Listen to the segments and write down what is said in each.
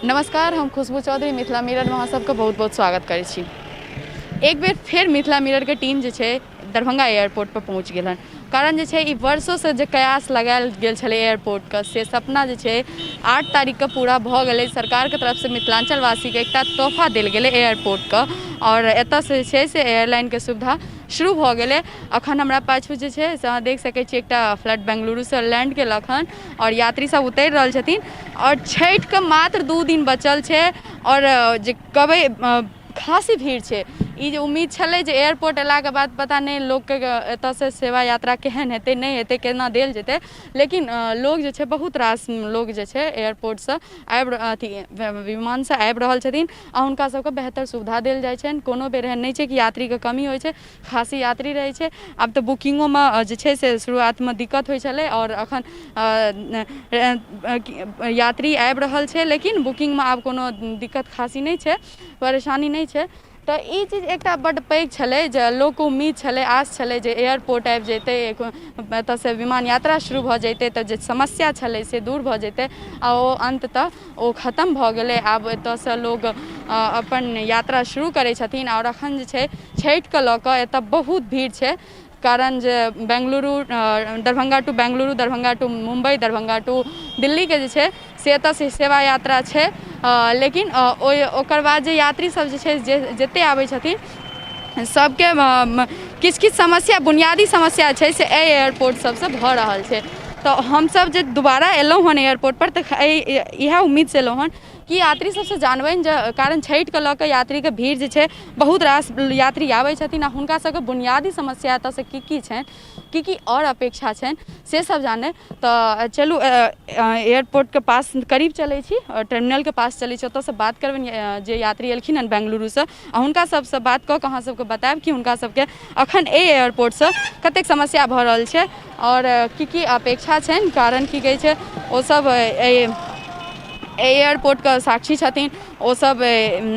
नमस्कार, हम खुशबू चौधरी मिथिला मिररमे अहाँ सबके बहुत बहुत स्वागत करै छी। एक बेर फेर मिथिला मिररके टीम जे छै दरभंगा एयरपोर्ट पर पहुँच गेल हन। कारण जे छै ई वर्षोसँ जे कयास लगायल गेल छलै एयरपोर्टके से सपना जे छै 8 तारीखके पूरा भऽ गेलै। सरकारके तरफसँ मिथिलाञ्चलवासीके एकटा तोहफा देल गेलै एयरपोर्टके आओर एतऽसँ जे छै से एयरलाइनके सुविधा शुरू भऽ गेलै। अखन हमरा पाछू जे छै से अहाँ देख सकै छी एकटा फ्लाइट बेंगलुरुसँ लैंड केलक हन आओर यात्री सब उतरि रहल छथिन आओर छठिके मात्र 2 दिन बचल छै आओर जे कहबै खासी भीड़ छै। ई जे उम्मीद छलै जे एयरपोर्ट अयलाके बाद पता नहि लोकके एतऽसँ सेवा यात्रा केहन हेतै नहि हेतै केना देल जेतै, लेकिन लोग जे छै बहुत रास लोग जे छै एयरपोर्टसँ आबि अथी विमानसँ आबि रहल छथिन आ हुनका सबके बेहतर सुविधा देल जाइ छनि। कोनो बेर एहन नहि छै कि यात्रीके कमी होइ छै, खासी यात्री रहै छै। आब तऽ बुकिंगोमे जे छै से शुरुआतमे दिक्कत होइ छलै आओर अखन यात्री आबि रहल छै, लेकिन बुकिंगमे आब कोनो दिक्कत खासी नहि छै, परेशानी नहि छै। तऽ ई चीज एकटा बड्ड पैघ छलै जे लोकके उम्मीद छलै, आस छलै जे एयरपोर्ट आबि जेतै, एतऽसँ विमान यात्रा शुरू भऽ जेतै तऽ जे समस्या छलै से दूर भऽ जेतै आ ओ अन्ततः ओ खतम भऽ गेलै। आब एतऽसँ लोग अपन यात्रा शुरू करै छथिन आओर अखन जे छै छठिके लऽ कऽ एतऽ बहुत भीड़ छै, कारण जे Bengaluru Darbhanga to Bengaluru, Darbhanga to Mumbai, Darbhanga to दिल्लीके जे छै से एतऽसँ सेवा यात्रा छै। लेकिन ओहि ओकर बाद जे यात्री सब जे छै जे जते आबै छथिन सबके किछु किछु समस्या बुनियादी समस्या छै से एहि एयरपोर्ट सबसँ भऽ रहल छै। तऽ हमसब जे दोबारा एलहुँ हन एयरपोर्टपर तऽ एहि इएह उम्मीदसँ एलहुँ हन कि यात्री सबसँ जानबनि जे कारण छठिके लऽ कऽ यात्रीके भीड़ जे छै बहुत रास यात्री आबै छथिन आ हुनका सबके बुनियादी समस्या एतऽसँ की की छनि, की की आओर अपेक्षा छनि से सब जानै। तऽ चलू एयरपोर्टके पास करीब चलै छी आओर टर्मिनलके पास चलै छी, ओतऽसँ बात करबनि जे यात्री एलखिन हन बेंगलुरुसँ आ हुनका सबसँ बात कऽ कऽ अहाँ सबके बतायब कि हुनका सबके अखन एहि एयरपोर्टसँ कतेक समस्या भऽ रहल छै आओर की की अपेक्षा छनि। कारण की कहै छै ओसब एहि एयरपोर्टके साक्षी छथिन, ओसब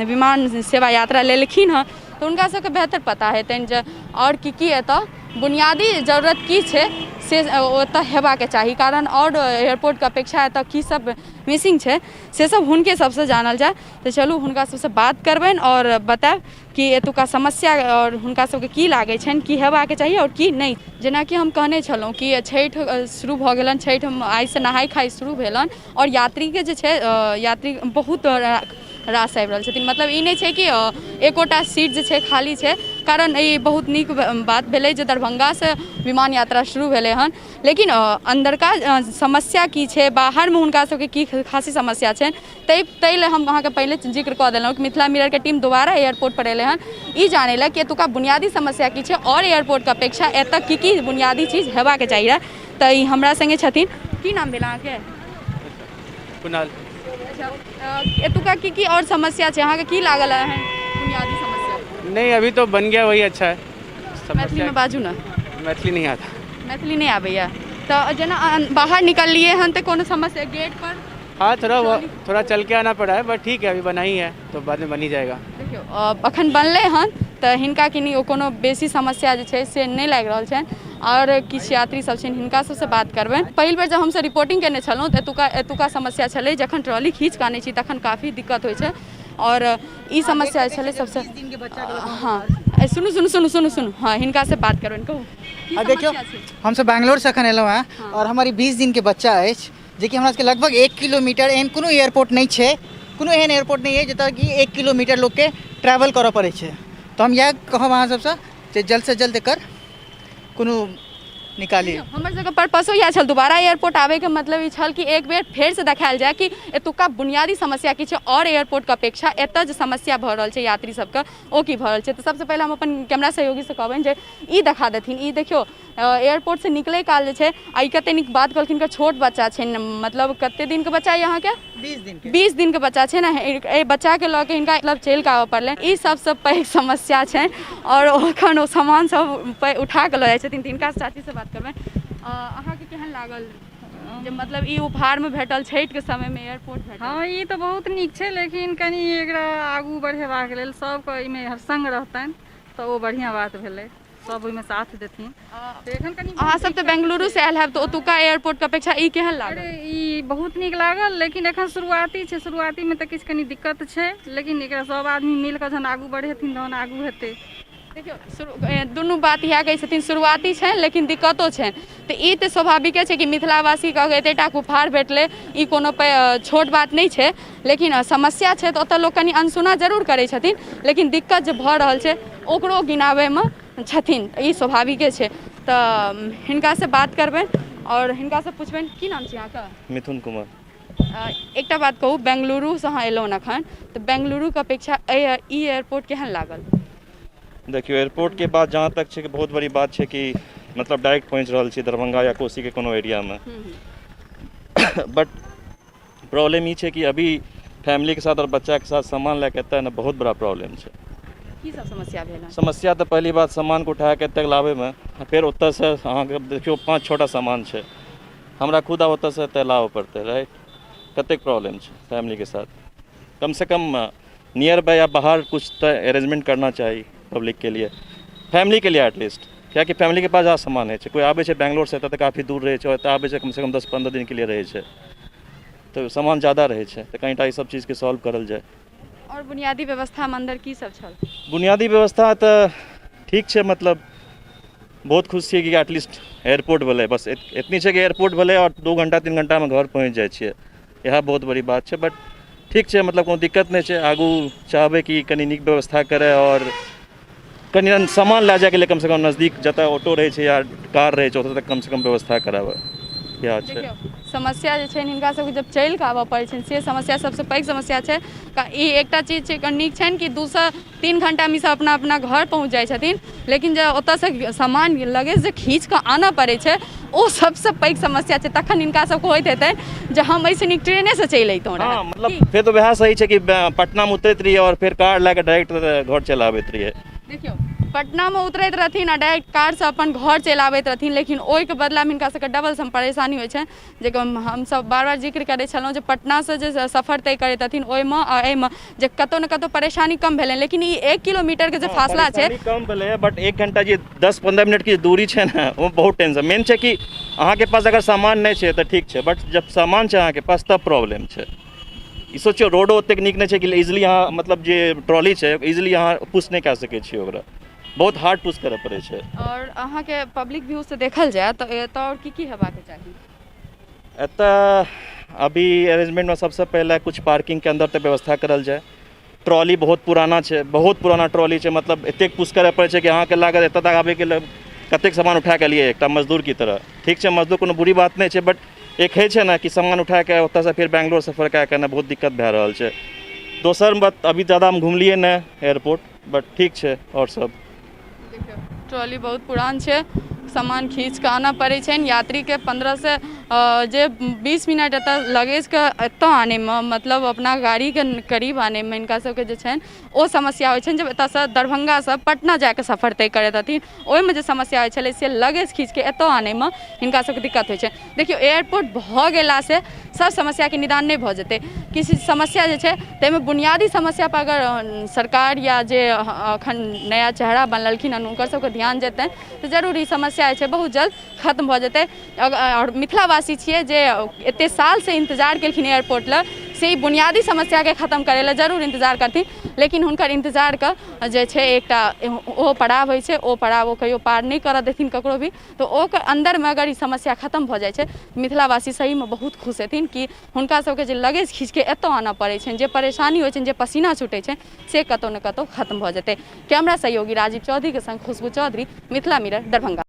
विमान सेवा यात्रा लेलखिन हँ तऽ हुनका सबके बेहतर पता हेतनि जे आओर की की एतऽ बुनियादी जरूरत की छै से ओतऽ हेबाके चाही, कारण आओर एयरपोर्टके अपेक्षा एतऽ की सब मिसिंग छै से सब हुनके सबसँ जानल जाय। तऽ चलू हुनका सबसँ बात करबनि आओर बतायब कि एतुका समस्या आओर हुनका सबके की लागै छनि, की हेबाके चाही आओर की नहि। जेनाकि हम कहने छलहुँ कि छठि शुरू भऽ गेलनि, छठि आइसँ नहाय खाय शुरू भेलनि आओर यात्रीके जे छै यात्री बहुत रास आबि रहल छथिन। मतलब ई नहि छै कि एकोटा सीट जे छै खाली छै, कारण ई बहुत नीक बात भेलै जे दरभंगासँ विमान यात्रा शुरू भेलै हन, लेकिन अन्दरका समस्या की छै, बाहरमे हुनका सबके की खासी समस्या छनि ताहि लए हम अहाँके पहिले जिक्र कऽ देलहुँ कि मिथिला मिररके टीम दोबारा एयरपोर्टपर एलै हन ई जानै लए कि एतुका बुनियादी समस्या की छै आओर एयरपोर्टके अपेक्षा एतऽ की की बुनियादी चीज हेबाके चाही रहए। तऽ ई हमरा सङ्गे छथिन। की नाम भेल अहाँके? कुणाल। अच्छा, एतुका की की आओर समस्या छै, अहाँके की लागल एहन बुनियादी समस्या? नहीं, अभी तो बन गया वही अच्छा है। मैथिलीमे बाजू ने। मैथिली नहीं आता। मैथिली नहि आबैया। तऽ जेना बाहर निकललियै हन तऽ कोनो समस्या गेट पर? हाँ, थोड़ा वो थोड़ा चल के आना पड़ा है, बट ठीक है, अभी बना ही है तो बाद में बन ही जाएगा। देखियौ, अखन बनलै हन तऽ हिनका कनि ओ कोनो बेसी समस्या जे छै से नहि लागि रहल छनि। आओर किछु यात्री सब छनि, हिनका सबसँ बात करबनि। पहिल बेर जब हमसब रिपोर्टिंग केने छलहुँ तऽ एतुका समस्या छलै, जखन ट्रॉली खींच कऽ आनै छी तखन काफी दिक्कत होइ छै आओर ई समस्या छलै सबसँ। हँ, सुनू सुनू सुनू सुनू सुनू, हँ, हिनकासँ बात करबनि, कहू की आ देखियौ, समस्या छै? हमसब बैंगलोरसँ एखन एलहुँ हेँ आओर हमर ई 20 दिनके बच्चा अछि जेकि हमरा सबके लगभग 1 किलोमीटर एहन कोनो एयरपोर्ट नहि छै, कोनो एहन एयरपोर्ट नहि अछि जतऽ कि 1 किलोमीटर लोकके ट्रैवल करऽ पड़ै छै। तऽ हम इएह कहब अहाँ सबसँ जे जल्दसँ जल्द एकर कोनो निकाली। हमर सबके पर्पसो इएह छल दोबारा एयरपोर्ट आबैके, मतलब ई छल कि एक बेर फेरसँ देखायल जाय कि एतुका बुनियादी समस्या की छै आओर एयरपोर्टके अपेक्षा एतऽ जे समस्या भऽ रहल छै यात्री सबके ओ की भऽ रहल छै। तऽ सबसँ पहिले हम अपन कैमरा सहयोगीसँ कहबनि जे ई देखा देथिन। ई देखियौ, एयरपोर्टसँ निकलै काल जे छै, आ ई कते नीक बात कहलखिन, हिनकर छोट बच्चा छनि, मतलब कते दिनके बच्चा यऽ अहाँके? 20 दिनके। 20 दिनके बच्चा छै ने, एहि बच्चाके लऽ कऽ हिनका मतलब चलि कऽ आबऽ पड़लनि। ई सबसँ पैघ समस्या छनि आओर एखन ओ सामान सब उठा कऽ लऽ जाइ छथिन। तऽ हिनका चाचीसँ बात करबनि। अहाँके केहन लागल जे मतलब ई उपहारमे भेटल छठिके समयमे एयरपोर्ट भेटल? हँ, ई तऽ बहुत नीक छै, लेकिन कनि एकरा आगू बढ़ेबाक लेल सबके एहिमे सङ्ग रहतनि तऽ ओ बढ़िआँ बात भेलै। सब ओहिमे साथ देथिन। तऽ एखन कनि अहाँ सब तऽ बेंगलुरुसँ आयल हैब, तऽ ओतुका एयरपोर्टके अपेक्षा ई केहन लागल? अरे ई बहुत नीक लागल, लेकिन एखन शुरुआती छै, शुरुआतीमे तऽ किछु कनि दिक्कत छै, लेकिन एकरा सब आदमी मिल कऽ जहन आगू बढ़ेथिन तहन आगू हेतै। देखियौ, दुनू बात इएह कहै छथिन, शुरुआती छनि लेकिन दिक्कतो छनि, तऽ ई तऽ स्वाभाविके छै कि मिथिलावासीके अगर एतेटा उपहार भेटलै, ई कोनो छोट बात नहि छै, लेकिन समस्या छै तऽ ओतऽ लोक कनि अनसुना जरूर करै छथिन, लेकिन दिक्कत जे भऽ रहल छै ओकरो गिनाबैमे छथिन, ई स्वाभाविके छै। तऽ हिनकासँ बात करबनि आओर हिनकासँ पुछबनि। की नाम छै अहाँके? मिथुन कुमार। एकटा बात कहू, बेंगलुरुसँ अहाँ एलहुँ एखन, तऽ बेंगलुरुके अपेक्षा ई एयरपोर्ट केहन लागल? देखियौ, एयरपोर्टके बात जहाँ तक छै कि बहुत बड़ी बात छै कि मतलब डायरेक्ट पहुँच रहल छी दरभंगा या कोसीके कोनो एरियामे, बट प्रॉब्लम ई छै कि अभी फैमिलीके साथ आओर बच्चाके साथ सामान लए कऽ एतऽ ने बहुत बड़ा प्रॉब्लम छै। की सब समस्या भेल? समस्या तऽ पहली बात सामानके उठा कऽ एतऽ लाबैमे, फेर ओतऽसँ अहाँके देखियौ 5-6 टा सामान छै, हमरा खुद आब ओतऽसँ एतऽ लाबऽ पड़तै, राइट? कतेक प्रॉब्लम छै फैमिलीके साथ। कमसँ कम नियर बाय या बाहर कुछ तऽ अरेंजमेंट करना चाही पब्लिकके लिए, फैमिलीके लिए एटलीस्ट, कियाकि फैमिलीके पास ज्यादा सामान होइ छै। कोइ आबै छै बैंगलोरसँ एतऽ तऽ काफी दूर रहै छै, एतऽ आबै छै कमसँ कम 10-15 दिनके लिए रहै छै, तऽ सामान ज्यादा रहै छै, तऽ कनिटा ई सब चीजके सॉल्व करल जाय। आओर बुनियादी व्यवस्थामे अन्दर की सब छल? बुनियादी व्यवस्था तऽ ठीक छै, मतलब बहुत खुश छियै कि एटलीस्ट एयरपोर्ट भेलै, बस एतनी छै कि एयरपोर्ट भेलै आओर 2 घंटा 3 घंटामे घर पहुँच जाइ छियै, इएह बहुत बड़ी बात छै। बट ठीक छै, मतलब कोनो दिक्कत नहि छै। आगू चाहबै कि कनि नीक व्यवस्था करै आओर कनि सामान लए जाइके लिए कमसँ कम नजदीक जतऽ ऑटो रहै छै या कार रहै छै ओतऽ तक कमसँ कम व्यवस्था कराबै, इएह छै। समस्या जे छै हिनका सबके जब चलि कऽ आबऽ पड़ै छनि से समस्या सबसँ पैघ समस्या छै। ई एकटा चीज छै नीक छनि कि 2 से 3 घण्टामे ईसब अपना अपना घर पहुँच जाइ छथिन, लेकिन जे ओतऽसँ सामान लगेज जे खीँच कऽ आनऽ पड़ै छै ओ सबसँ पैघ समस्या छै। तखन हिनका सबके होइत हेतनि जे हम एहिसँ नीक ट्रेनेसँ चलि अइतहुँ रहए। हँ, मतलब फेर तऽ वएह सही छै कि पटनामे उतरैत रहियै आओर फेर कार लए कऽ डायरेक्ट घर चलि आबैत रहियै। देखियौ, पटनामे उतरैत रहथिन आ डायरेक्ट कारसँ अपन घर चलि आबैत रहथिन, लेकिन ओहिके बदलामे हिनका सबके डबल सम परेशानी होइ छनि, जे हमसब बार बार जिक्र करै छलहुँ जे पटनासँ जे सफर तय करैत रहथिन ओहिमे आ एहिमे जे कतहु ने कतहु परेशानी कम भेलनि, लेकिन ई 1 किलोमीटरके जे फासला छै कम भेलै, बट 1 घंटा जे 10-15 मिनटके दूरी छै ने ओ बहुत टेंशन। मेन छै कि अहाँके पास अगर सामान नहि छै तऽ ठीक छै, बट जब सामान छै अहाँके पास तब प्रॉब्लम छै। ई सोचियौ, रोडो ओतेक नीक नहि छै कि इजिली अहाँ मतलब जे ट्रॉली छै इजिली अहाँ पुश नहि कए सकै छियै, ओकरा बहुत हार्ड पुश करऽ पड़ै छै। आओर अहाँके पब्लिक व्यू से देखल जाय तऽ एतऽ आओर की की हेबाक चाही? एतऽ अभी अरेंजमेंटमे सबसँ पहिले कुछ पार्किंगके अन्दर तऽ व्यवस्था करल जाय। ट्रॉली बहुत पुराना छै, बहुत पुराना ट्रॉली छै, मतलब एतेक पुश करऽ पड़ै छै कि अहाँके लागत एतऽ तक आबैके लेल कतेक सामान उठा कऽ एलियै एकटा मजदूर की तरह। ठीक छै, मजदूर कोनो बुरी बात नहि छै, बट एक होइ छै ने कि सामान उठा कऽ ओतऽसँ फेर बैंगलोर सफर कए कऽ बहुत दिक्कत भए रहल छै। दोसर बात, अभी ज्यादा हम घुमलियै नहि एयरपोर्ट, बट ठीक छै आओर सब। देखियौ, ट्रॉली बहुत पुरान छै, सामान खींच कऽ आनऽ पड़ै छनि यात्रीके। 15 से जे 20 मिनट एतऽ लगेजके एतऽ आनैमे, मतलब अपना गाड़ीके करीब आनैमे हिनका सबके जे छनि ओ समस्या होइ छनि। जब एतऽसँ दरभङ्गासँ पटना जाइके सफर तय करैत रहथिन ओहिमे जे समस्या होइ छलै से लगेज खींचके एतऽ आनैमे हिनका सबके दिक्कत होइ छै। देखियौ, एयरपोर्ट भऽ गेलासँ सब समस्याके निदान नहि भऽ जेतै। किछु समस्या जे छै ताहिमे बुनियादी समस्या पर अगर सरकार या जे अखन नया चेहरा बनलखिन हन हुनकर सबके ध्यान जेतनि तऽ जरूर ई समस्या जे छै बहुत जल्द खत्म भऽ जेतै। आओर मिथिलावासी छियै जे एते सालसँ इन्तजार केलखिन एयरपोर्ट लए, से ई बुनियादी समस्याके खत्म करै लए जरूर इन्तजार करथिन, लेकिन हुनकर इन्तजारके जे छै एकटा ओ पड़ाव होइ छै, ओ पड़ाव ओ कहियो पार नहि करऽ देथिन ककरो भी। तऽ ओकर अन्दरमे अगर ई समस्या खत्म भऽ जाइ छै, मिथिलावासी सहीमे बहुत खुश हेथिन कि हुनका सबके जे लगेज खीँचके एतऽ आनऽ पड़ै छनि, जे परेशानी होइ छनि, जे पसीना छूटै छनि से कतहु ने कतहु खत्म भऽ जेतै। कैमरा सहयोगी राजीव चौधरीके संग खुशबू चौधरी, मिथिला मिरर, दरभंगा।